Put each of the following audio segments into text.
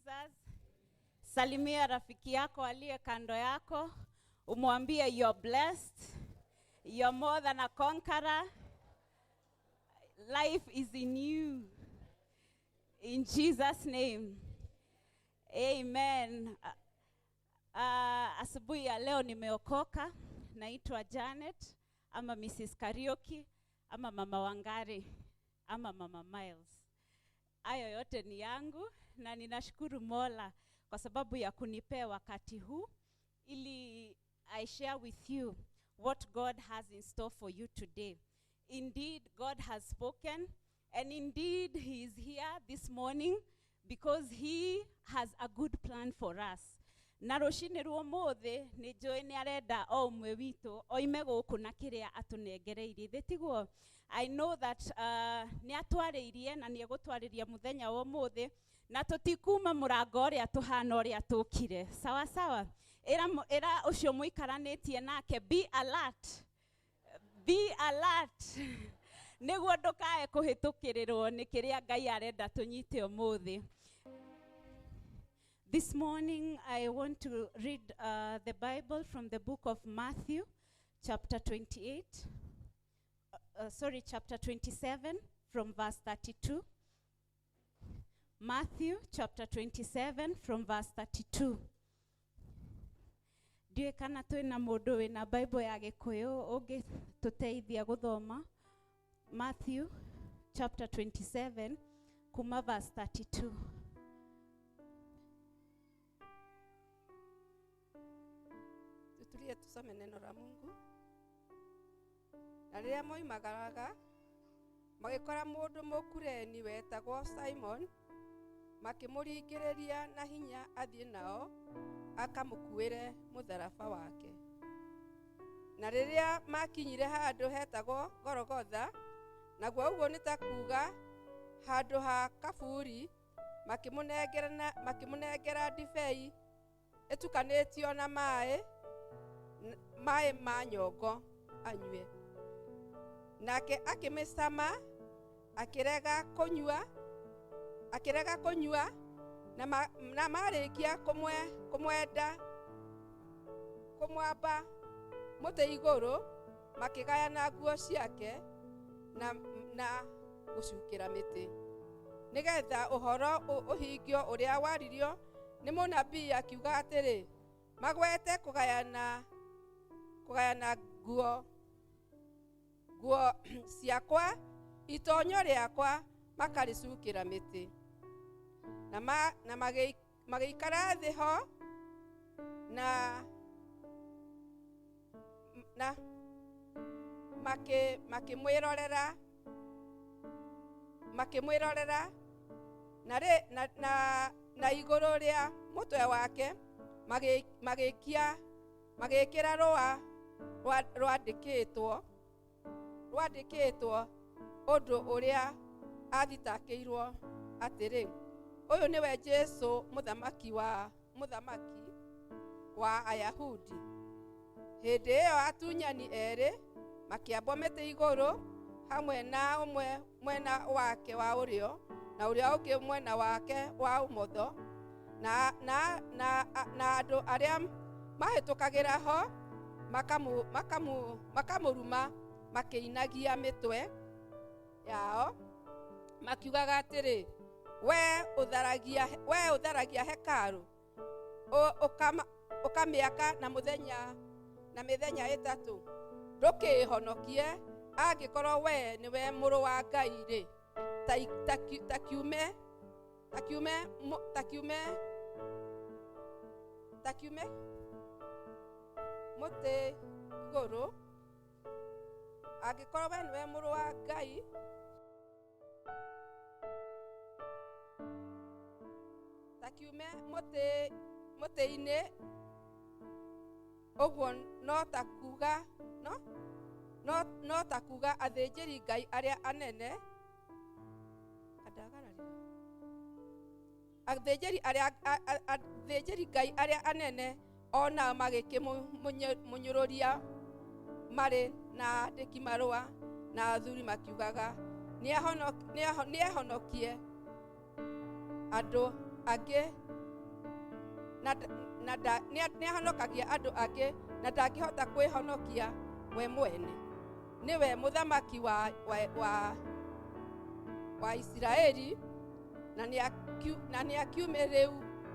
Jesus. Salimia rafiki yako aliye kando yako, umwambie you're blessed, you're more than a conqueror. Life is in you. In Jesus name. Amen. Asubuhi ya leo nimeokoka. Naitwa Janet ama Mrs. Kariuki ama Mama Wangari ama Mama Miles. Hayo yote ni yangu na ninashukuru Mola kwa sababu ya kunipea wakati huu ili I share with you what God has in store for you today. Indeed, God has spoken, and indeed he is here this morning because he has a good plan for us. Na rũcinĩ rwa ũmũthĩ nĩ njũĩ nĩ arenda o ũmwe witũ oime gũkũ na kĩrĩa atũnengereirie. Thĩ tiguo? I know that nĩ atwarĩirie na nĩ egũtwarĩria mũthenya wa ũmũthĩ na tũtikuma mũrango ũrĩa tũhana ũrĩa tũkire. Sawa sawa. Ĩra ũcio mũikaranĩtie nake, be alert. Be alert. Nĩguo ndũkae kũhĩtũkĩrĩrwo nĩ kĩrĩa Ngai arenda tũnyite ũmũthĩ. This morning, I want to read the Bible from the book of Matthew, chapter 28. Sorry, chapter 27, from verse 32. Matthew, chapter 27, from verse 32. Ndiũĩ kana twĩna mũndũ wĩna Bible ya Gĩkũyũ ũngĩtũteithia gũthoma Matthew, chapter 27, kuma verse 32. Tutulie tusome neno la Mungu. Na rĩrĩa moimagaraga, magĩkora mũndũ Mũkureni wetagwo Simon, makĩmũringĩrĩria na hinya athiĩ nao akamũkuĩre mũtharaba wake. Na rĩrĩa makinyire handũ hetagwo Golgotha, naguo ũguo nĩ ta kuuga handũ ha kaburi, makĩmũnengera ndibei ĩtukanĩtio na maĩ ma nyongo anyue. Nake akĩmĩcama, akĩrega kũnyua, na marĩkia kũmwenda kũmwamba mũtĩ igũrũ, makĩgayana nguo ciake na gũcukĩra mĩtĩ, nĩgetha ũhoro ũhingio ũrĩa waririo nĩ mũnabii akiuga atĩrĩ, magwete kũgayana nguo ciakwa, itonyo rĩakwa makarĩcukĩra mĩtĩ. Na magĩikara thĩ ho na makĩmwĩrorera na igũrũ rĩa mũtwe wake magĩkĩra rũa rwandĩkĩtwo ũndũ ũrĩa athitakĩirwo atĩrĩ, ũyũ nĩwe Jesũ mũthamaki wa Ayahudi. Hĩndĩ ĩyo atunyani erĩ makĩambwo mĩtĩ igũrũ hamwe na ũmwe mwena wake wa ũrĩo na ũrĩa ũngĩ mwena wake wa ũmotho, na andũ arĩa mahĩtũkagĩra ho makamũruma makĩinagia mĩtwe yao makiugaga atĩrĩ, we ũtharagia hekarũ ũkamĩaka na mĩthenya ĩtatũ, ndũkĩĩhonokie angĩkorwo we nĩwe mũrũ wa Ngai rĩ, ta kiume mũtĩ igũrũ, angĩkorwo we nĩwe mũrũ wa Ngai, ta kiume mũtĩ-inĩ ũguo. No ta kuga no ta kuga athĩnjĩri Ngai arĩa anene andagararĩra athĩnjĩri Ngai arĩa anene ona magĩkĩmũnyũrũria marĩ na andĩki marũa na athuri makiugaga nĩahonokie andũ angĩ. Na nĩ ahonokagia andũ angĩ na ndangĩhota kwĩhonokia we mwene. Nĩwe mũthamaki wa Isiraeli na nĩakiume rĩu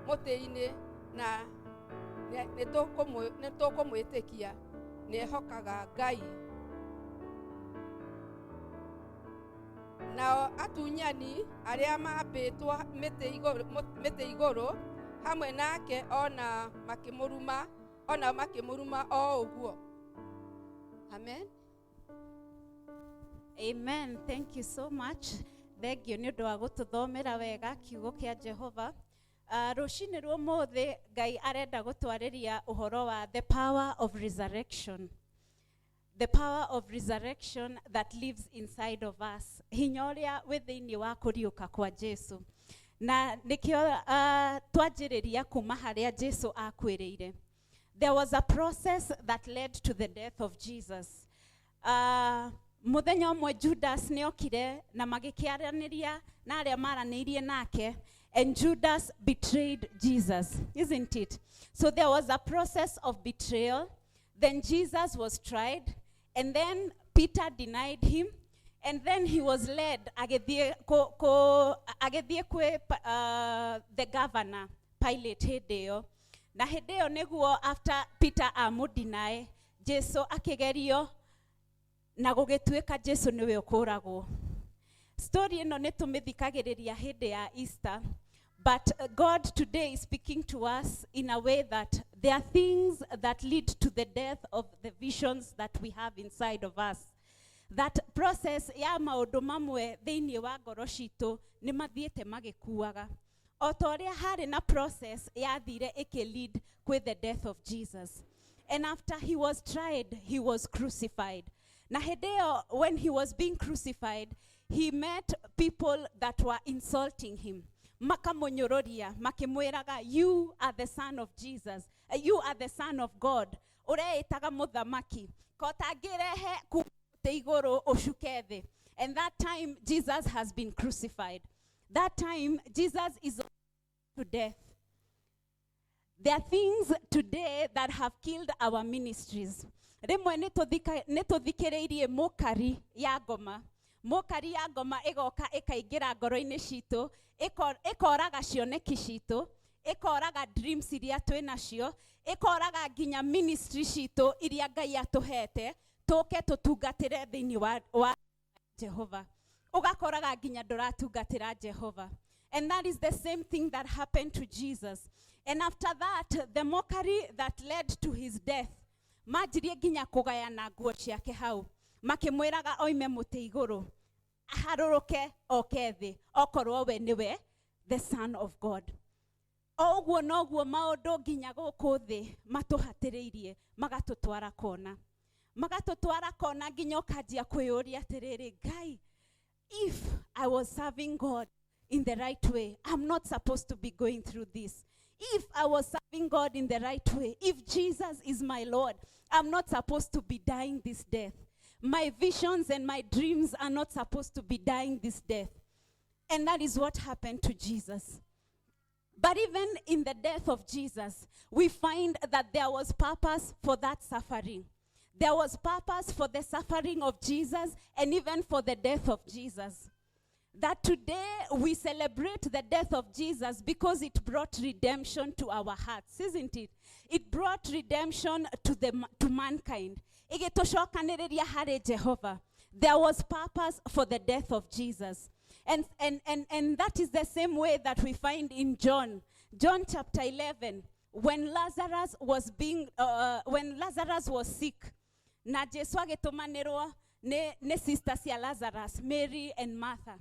mũtĩ-inĩ na nĩtũkũmwĩtĩkia. Nĩehokaga Ngai. Nao atunyani arĩa maambĩtwo mĩtĩ igũrũ hamwe nake ona makĩmũruma, ona makĩmũruma o ũguo. Amen. Amen. Thank you so much. Thank you nĩ ũndũ wa gũtũthomera wega kiugo kĩa Jehova. Rũcinĩ rwa ũmũthĩ Ngai arenda gũtwarĩria ũhoro wa the power of resurrection. The power of resurrection that lives inside of us. Hinya ũrĩa wĩ thĩinĩ wa kũriũka kwa Jesu. Na nĩkĩo twanjĩrĩria kuma harĩa Jesu akuĩrĩire. There was a process that led to the death of Jesus. Mũthenya ũmwe Judas nĩ okire na magĩkĩaranĩria na arĩa maranĩirie nake, and Judas betrayed Jesus, isn't it? So there was a process of betrayal. Then Jesus was tried, and then Peter denied him, and then he was led agĩthiĩ agĩthiĩ kwĩ the governor Pilate hĩndĩ ĩyo. Na hĩndĩ ĩyo nĩguo after Peter amũdeny, Jesu akĩgerio na gũgĩtuĩka Jesu nĩwe ũkũragwo. Story ĩno nĩ tũmĩthikagĩrĩria hĩndĩ ya Easter, but God today is speaking to us in a way that there are things that lead to the death of the visions that we have inside of us. That process ya maũndũ mamwe thĩinĩ wa ngoro citũ nĩ mathiĩte magĩkuaga. O ta ũrĩa harĩ na process yathire ĩkĩ-lead kwĩ the death of Jesus. And after he was tried, he was crucified. Na hĩndĩ ĩyo, when he was being crucified, he met people that were insulting him. Makamũnyũrũria, makĩmwĩraga, "You are the son of Jesus. You are the son of God. Ũreĩtaga mũthamaki. Ko ũtangĩrehe kuma mũtĩ igũrũ ũcuke thĩ." And that time, Jesus has been crucified. That time, Jesus is to death. There are things today that have killed our ministries. Rĩmwe nĩ tũthikĩrĩirie mũkari ya ngoma. Mũkari ya ngoma ĩgoka ĩkaingĩra ngoro-inĩ citũ, ĩkoraga cioneki citũ, ĩkoraga dreams iria twĩ nacio, ĩkoraga nginya ministry citũ iria Ngai atũhete, tũke tũtungatĩre thĩinĩ wa Jehova. Ũgakoraga nginya ndũratungatĩra Jehova. And that is the same thing that happened to Jesus. And after that, the mockery that led to his death, manjirie nginya kũgayana nguo ciake hau, makĩmwĩraga oime mũtĩ igũrũ, aharũrũke oke thĩ, okorwo we nĩwe the son of God. O ũguo noguo maũndũ nginya gũkũ thĩ matũhatĩrĩirie magatũtwara kona. Magatũtwara kona nginya ũkanjia kwĩyũria atĩrĩrĩ, Ngai, if I was serving God in the right way, I'm not supposed to be going through this. If I was serving God in the right way, if Jesus is my Lord, I'm not supposed to be dying this death. My visions and my dreams are not supposed to be dying this death. And that is what happened to Jesus. But even in the death of Jesus, we find that there was purpose for that suffering. There was purpose for the suffering of Jesus and even for the death of Jesus. That today we celebrate the death of Jesus because it brought redemption to our hearts, isn't it? It brought redemption to mankind. Ĩgĩtũcokanĩrĩria harĩ Jehovah. There was purpose for the death of Jesus. And that is the same way that we find in John. John chapter 11, when Lazarus was sick, na Jesu agĩtũmanĩrwo nĩ sister cia Lazarus, Mary and Martha.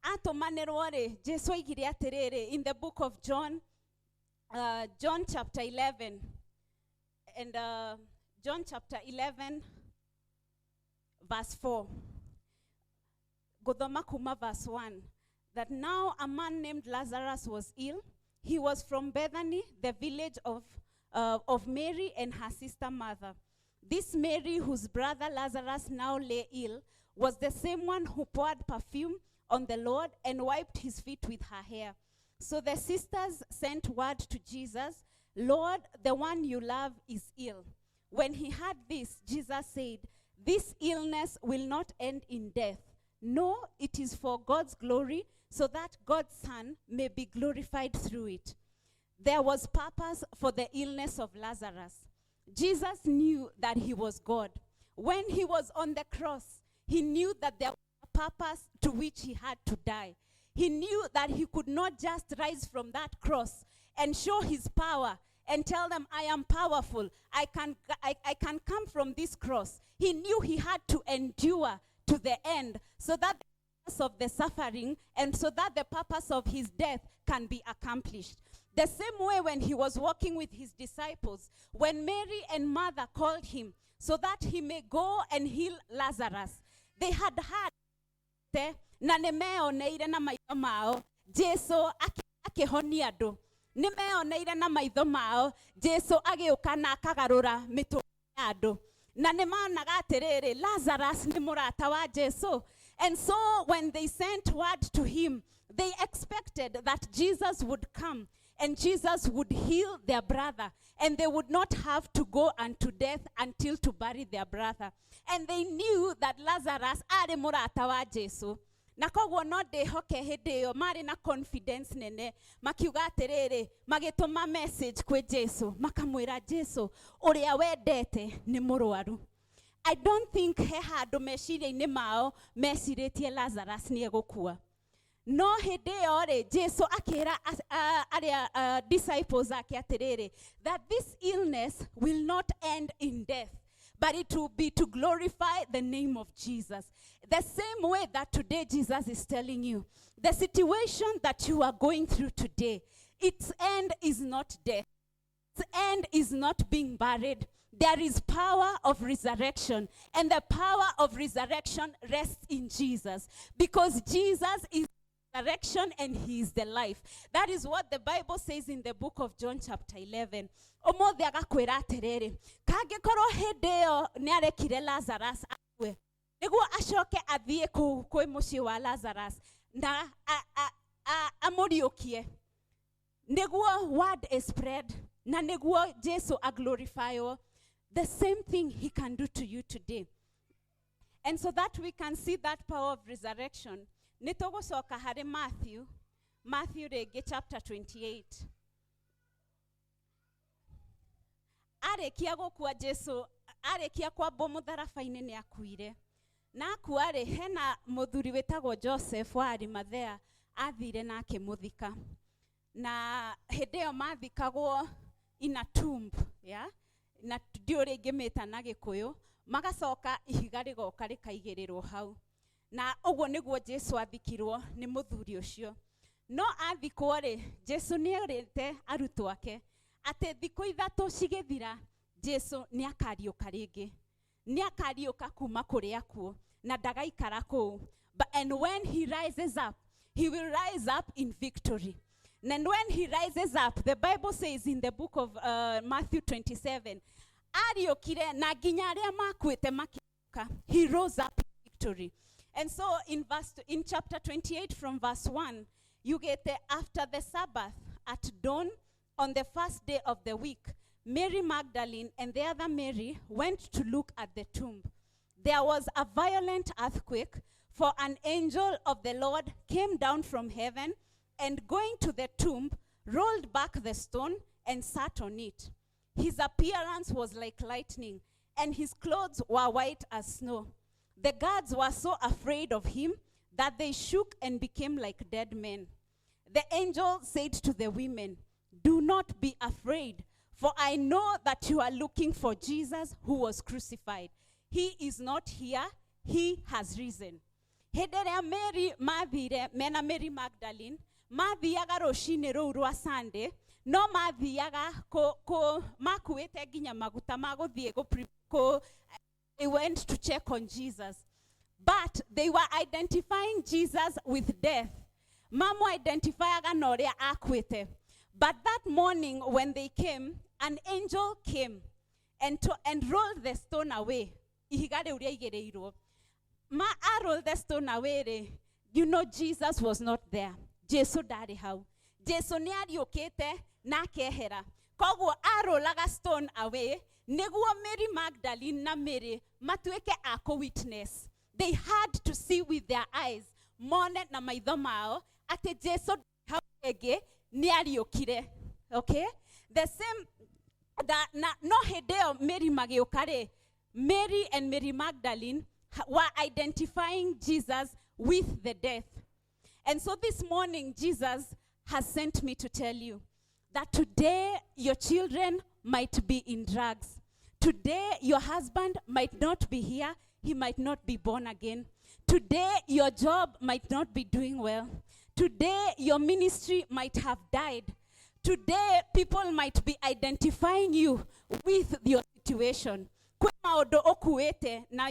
Atũmanĩrwo rĩ, Jesu oigire atĩrĩrĩ, in the book of John, John chapter 11, and John chapter 11, verse 4. Gũthoma kuma verse 1, that now a man named Lazarus was ill. He was from Bethany, the village of Mary and her sister Martha. This Mary, whose brother Lazarus now lay ill, was the same one who poured perfume on the Lord and wiped his feet with her hair. So the sisters sent word to Jesus, "Lord, the one you love is ill." When he heard this, Jesus said, "This illness will not end in death. No, it is for God's glory, so that God's Son may be glorified through it." There was purpose for the illness of Lazarus. Jesus knew that he was God. When he was on the cross, he knew that there was a purpose to which he had to die. He knew that he could not just rise from that cross and show his power and tell them, "I am powerful, I can come from this cross." He knew he had to endure to the end so that the purpose of the suffering and so that the purpose of his death can be accomplished. The same way when he was walking with his disciples, when Mary and Martha called him so that he may go and heal Lazarus, they had heard na nĩ meoneire na maitho mao Jesu akĩhonia andũ, nĩ meoneire na maitho mao Jesu agĩũka na akagarũra mĩtũrĩre ya andũ, na nĩ monaga atĩrĩrĩ, Lazarus nĩ mũrata wa Jesu. And so when they sent word to him, they expected that Jesus would come and Jesus would heal their brother, and they would not have to go unto death until to bury their brother. And they knew that Lazarus arĩ mũrata wa Jesu, na koguo no ndĩhoke hĩndĩ ĩyo marĩ na confidence nene, makiuga atĩrĩrĩ, magĩtũma message kwĩ Jesu, makamwĩra, "Jesu, ũrĩa wendete nĩ mũrwaru." I don't think he handũ meciria-inĩ mao mecirĩtie Lazarus nĩ egũkua. No hĩndĩ ĩyo rĩ, Jesu akĩra arĩa disciples ake atĩrĩrĩ, that this illness will not end in death, but it will be to glorify the name of Jesus. The same way that today Jesus is telling you, the situation that you are going through today, its end is not death. Its end is not being buried. There is power of resurrection, and the power of resurrection rests in Jesus, because Jesus is resurrection and he is the life. That is what the Bible says in the book of John chapter 11. Ũmũthĩ agakwĩra atĩrĩrĩ, kangĩkorwo hĩndĩ ĩyo nĩ arekire Lazarus akue nĩguo acoke athiĩ kũu kwĩ mũciĩ wa Lazarus na amũriũkie nĩguo word is spread na nĩguo Jesu aglorifywo, the same thing he can do to you today. And so that we can see that power of resurrection, nĩ tũgũcoka harĩ Matthew rĩngĩ chapter 28. Arĩkia gũkua, Jesu arĩkia kwambwo mũtharaba-inĩ, nĩ akuire, na akua rĩ, hena mũthuri wĩtagwo Joseph wa Arimathea athire na akĩmũthika. Na hĩndĩ ĩyo mathikagwo in a tomb, yeah? Na ndiũ rĩngĩ mĩta na Gĩkũyũ, magacoka ihiga rĩgoka rĩkaigĩrĩrwo hau. Na ũguo nĩguo Jesu athikirwo nĩ mũthuri ũcio. No athikwo rĩ, Jesu nĩ erĩte arutwo ake atĩ thikũ 3 cigĩthira, Jesu nĩ akariũka rĩngĩ, nĩ akariũka kuma kũrĩ akuũ na ndagaikara kũu. And when he rises up, he will rise up in victory. And when he rises up, the Bible says in the book of Matthew 27, ariũkire na nginya arĩa makuĩte makĩũka. He rose up in victory. And so in chapter 28 from verse 1, you get the after the Sabbath at dawn on the first day of the week, Mary Magdalene and the other Mary went to look at the tomb. There was a violent earthquake, for an angel of the Lord came down from heaven and, going to the tomb, rolled back the stone and sat on it. His appearance was like lightning, and his clothes were white as snow. The guards were so afraid of him that they shook and became like dead men. The angel said to the women, "Do not be afraid, for I know that you are looking for Jesus who was crucified. He is not here, he has risen." Hĩndĩ ĩrĩa Mary mathire mena Mary Magdalene, mathiaga rũcinĩ rũu rwa Sunday, no mathiaga kũ makuĩte nginya maguta ma gũthiĩ kũ, they went to check on Jesus. But they were identifying Jesus with death. Mamu identifyaga na ũrĩa akuĩte. But that morning when they came, an angel came and rolled the stone away. Ihiga rĩu rĩaigĩrĩirwo. Ma rolled the stone away rĩ, Jesus was not there. Jesu ndarĩ hau. Jesu nĩ ariũkĩte na akehera. Koguo arolaga stone away nĩguo Mary Magdalene na Mary matuĩke a kũ witness. They had to see with their eyes, mone na maitho mao atĩ Jesu hau rĩngĩ nĩ ariũkire. Okay, the same na no hĩndĩ ĩyo Mary magĩũka rĩ, Mary and Mary Magdalene were identifying Jesus with the death. And so this morning, Jesus has sent me to tell you that today your children might be in drugs. Today your husband might not be here. He might not be born again. Today your job might not be doing well. Today your ministry might have died. Today people might be identifying you with your situation. Kwĩ maũndũ ũkuĩte na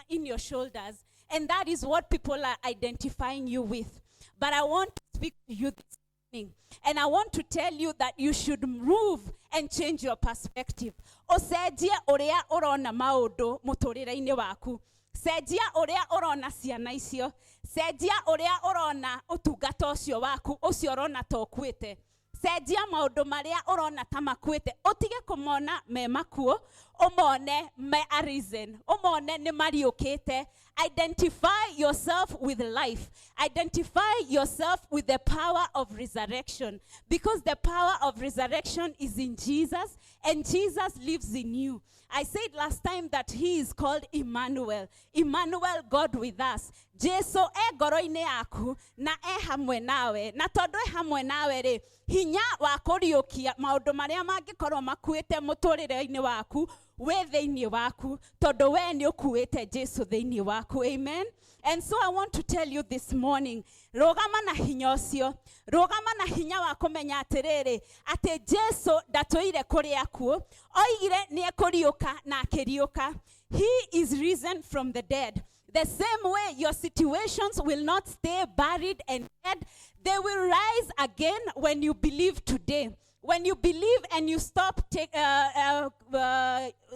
in your shoulders, and that is what people are identifying you with. But I want to speak to you this morning, and I want to tell you that you should move and change your perspective. Ũcenjie ũrĩa ũrona maũndũ mũtũrĩre-inĩ waku. Cenjia ũrĩa ũrona ciana icio. Cenjia ũrĩa ũrona ũtungata ũcio waku, ũcio ũrona ta ũkuĩte. Cenjia maũndũ marĩa ũrona ta makuĩte, ũtige kũmona me makuũ, ũmone me arisen, ũmone nĩ mariũkĩte. Identify yourself with life. Identify yourself with the power of resurrection, because the power of resurrection is in Jesus, and Jesus lives in you. I said last time that he is called Emmanuel. Emmanuel, God with us. Jesu e ngoro-inĩ yaku na e hamwe nawe. Na tondũ e hamwe nawe rĩ, hinya wa kũriũkia maũndũ marĩa mangĩkorwo makuĩte mũtũrĩre-inĩ waku wĩ thĩinĩ waku, tondũ we nĩ ũkuĩte Jesu thĩinĩ waku. Amen. And so I want to tell you this morning, rũgama na hinya ũcio, rũgama na hinya wa kũmenya atĩrĩrĩ, atĩ Jesu ndatũire kũrĩa akuũ, oigire nĩ ekũriũka na akĩriũka. He is risen from the dead. The same way your situations will not stay buried and dead, they will rise again when you believe today. When you believe and you stop take,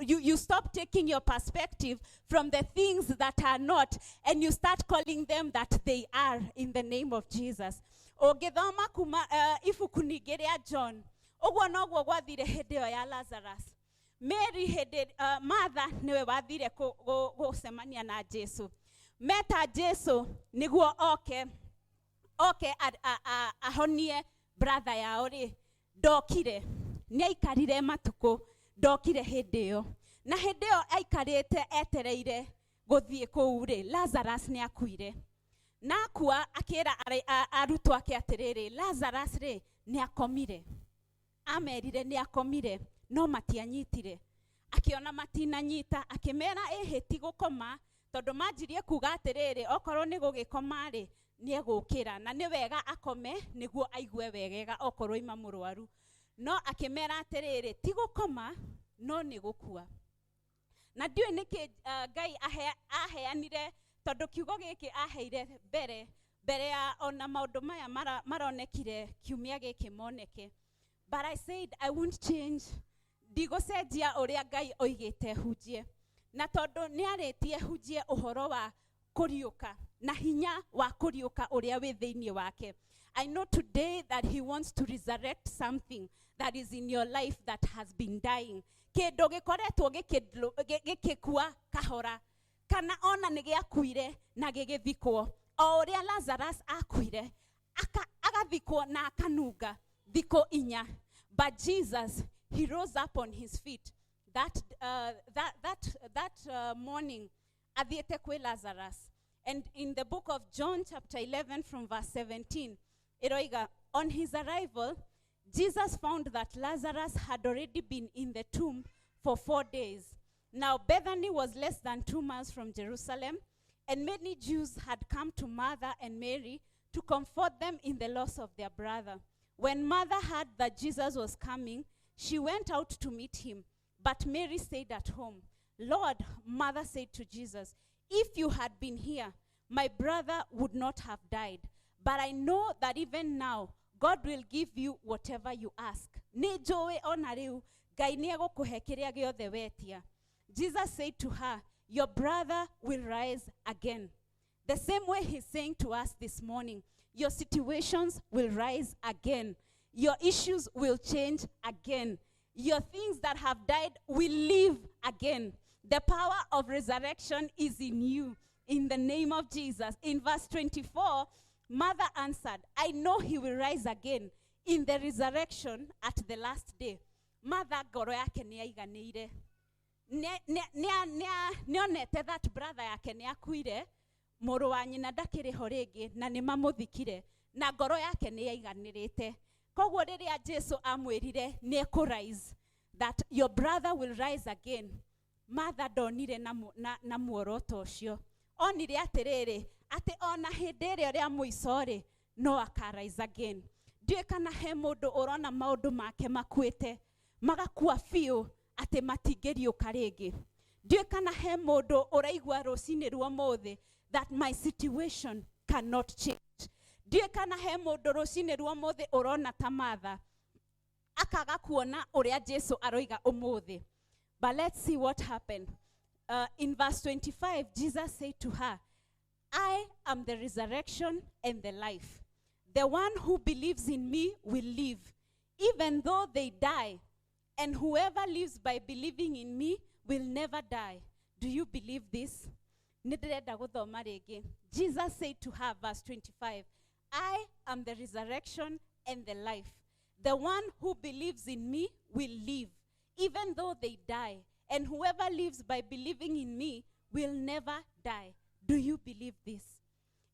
you, you stop taking your perspective from the things that are not, and you start calling them that they are in the name of Jesus. Ũngĩthoma kuma ibuku ningĩ rĩa John, ũguo noguo gwathire hĩndĩ ĩyo ya Lazarus. Mary hĩndĩ Martha nĩwe wathire gũcemania na Jesu. Meta Jesu nĩguo oke ahonie brother yao rĩ, ndokire. Nĩ aikarire matukũ, ndokire hĩndĩ ĩyo. Na hĩndĩ ĩyo aikarĩte etereire gũthiĩ kũu rĩ, Lazarus nĩ akuire. Na akua akĩra arutwo ake atĩrĩrĩ, Lazarus rĩ nĩ akomire. Amerire nĩ akomire, no matianyitire. Akĩona matinanyita, akĩmera ĩhĩ ti gũkoma, tondũ manjirie kuga atĩrĩrĩ, okorwo nĩ gũgĩkoma rĩ, nĩ egũkĩra, na nĩ wega akome nĩguo aigue wegega okorwo ima mũrwaru. No akĩmera atĩrĩrĩ, ti gũkoma, no nĩ gũkua. Na ndiũĩ nĩkĩ Ngai aheanire, tondũ kiugo gĩkĩ aheire mbere ya ona maũndũ maya maronekire kiumia gĩkĩ moneke. But I said I won't change. Ndigũcenjia ũrĩa Ngai oigĩte hunjie. Na tondũ nĩarĩtie hunjie ũhoro wa kũriũka na hinya wa kũriũka ũrĩa wĩ thĩinĩ wake. I know today that he wants to resurrect something that is in your life that has been dying. Kĩndũ gĩkoretwo gĩkĩkua kahora, kana ona nĩ gĩakuire na gĩgĩthikwo. O ũrĩa Lazarus akuire, agathikwo na akanunga thikũ inya. But Jesus, he rose up on his feet that morning, athiĩte kwĩ Lazarus. And in the book of John chapter 11 from verse 17, iroiga, on his arrival, Jesus found that Lazarus had already been in the tomb for 4 days. Now Bethany was less than 2 miles from Jerusalem, and many Jews had come to Martha and Mary to comfort them in the loss of their brother. When Martha heard that Jesus was coming, she went out to meet him, but Mary stayed at home. "Lord," Martha said to Jesus, "if you had been here, my brother would not have died. But I know that even now, God will give you whatever you ask. Nĩ njũĩ ona rĩu, Ngai nĩ egũkũhe kĩrĩa gĩothe wetia." Jesus said to her, "Your brother will rise again." The same way he's saying to us this morning, your situations will rise again. Your issues will change again. Your things that have died will live again. The power of resurrection is in you, in the name of Jesus. In verse 24, Martha answered, I know he will rise again in the resurrection at the last day. Martha ngoro yake nĩ aiganĩire. Nĩonete that brother yake nĩ akuire, mũrũ wa nyina ndakĩrĩ ho rĩngĩ na nĩ mamũthikire, na ngoro yake nĩ yaiganĩrĩte. Koguo rĩrĩa Jesu amwĩrire nĩ ekũ-rise, that your brother will rise again, Martha ndonire na muoroto ũcio. Onire atĩrĩrĩ, atĩ ona hĩndĩ ĩrĩa rĩa mũico rĩ, no aka-rise again. Ndiũĩ kana he mũndũ ũrona maũndũ make makuĩte, magakua biũ atĩ matingĩriũka rĩngĩ. Ndiũĩ kana he mũndũ ũraigua rũcinĩ rwa ũmũthĩ that my situation cannot change. Ndiũĩ kana he mũndũ rũcinĩ rwa ũmũthĩ ũrona ta Martha, akaga kuona ũrĩa Jesu aroiga ũmũthĩ. But let's see what happened. In verse 25, Jesus said to her, I am the resurrection and the life. The one who believes in me will live, even though they die. And whoever lives by believing in me will never die. Do you believe this? Nĩ ndĩrenda gũthoma rĩngĩ. Jesus said to her, verse 25, I am the resurrection and the life. The one who believes in me will live, even though they die. And whoever lives by believing in me will never die. Do you believe this?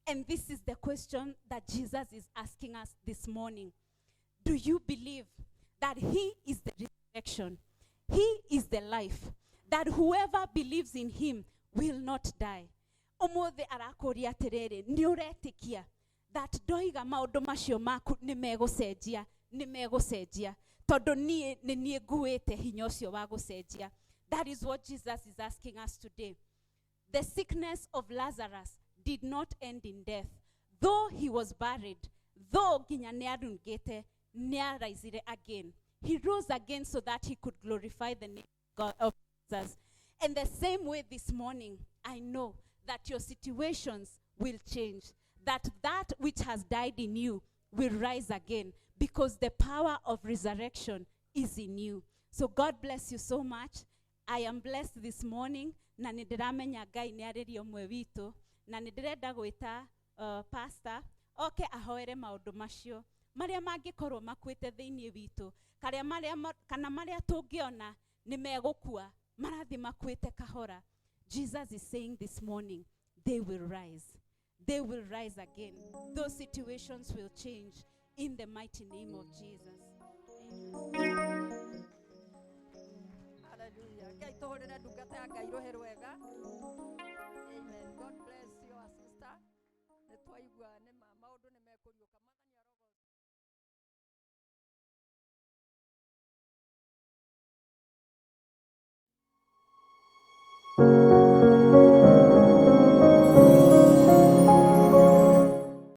And this is the question that Jesus is asking us this morning. Do you believe that he is the resurrection? He is the life. That whoever believes in him will not die. Ũmũthĩ arakũria atĩrĩrĩ, nĩ ũretĩkia that ndoiga maũndũ macio maku nĩ megũcenjia, nĩ megũcenjia, tondũ niĩ nĩ niĩ nguĩte hinya ũcio wa gũcenjia. That is what Jesus is asking us today. The sickness of Lazarus did not end in death. Though he was buried, though nginya nĩ arungĩte, nĩ araisire again. He rose again so that he could glorify the name of God, of Jesus. And the same way this morning, I know that your situations will change, that that which has died in you will rise again, because the power of resurrection is in you. So God bless you so much. I am blessed this morning, na nĩ ndĩramenya Ngai nĩ arĩria ũmwe witũ, na nĩ ndĩrenda gwĩta pastor oke ahoere maũndũ macio marĩa mangĩkorwo makuĩte thĩinĩ witũ, karĩa marĩa kana marĩa tũngĩona nĩ megũkua, marathiĩ makuĩte kahora. Jesus is saying this morning, they will rise. They will rise again. Those situations will change in the mighty name of Jesus. Amen. Hallelujah. Ngai tũhũrĩre ndungata ya Ngai rũhĩ rwega. Amen. God bless you, our sister. Nĩ twaigua nĩ ma maũndũ nĩ mekũriũka. Mwathani arogocwo.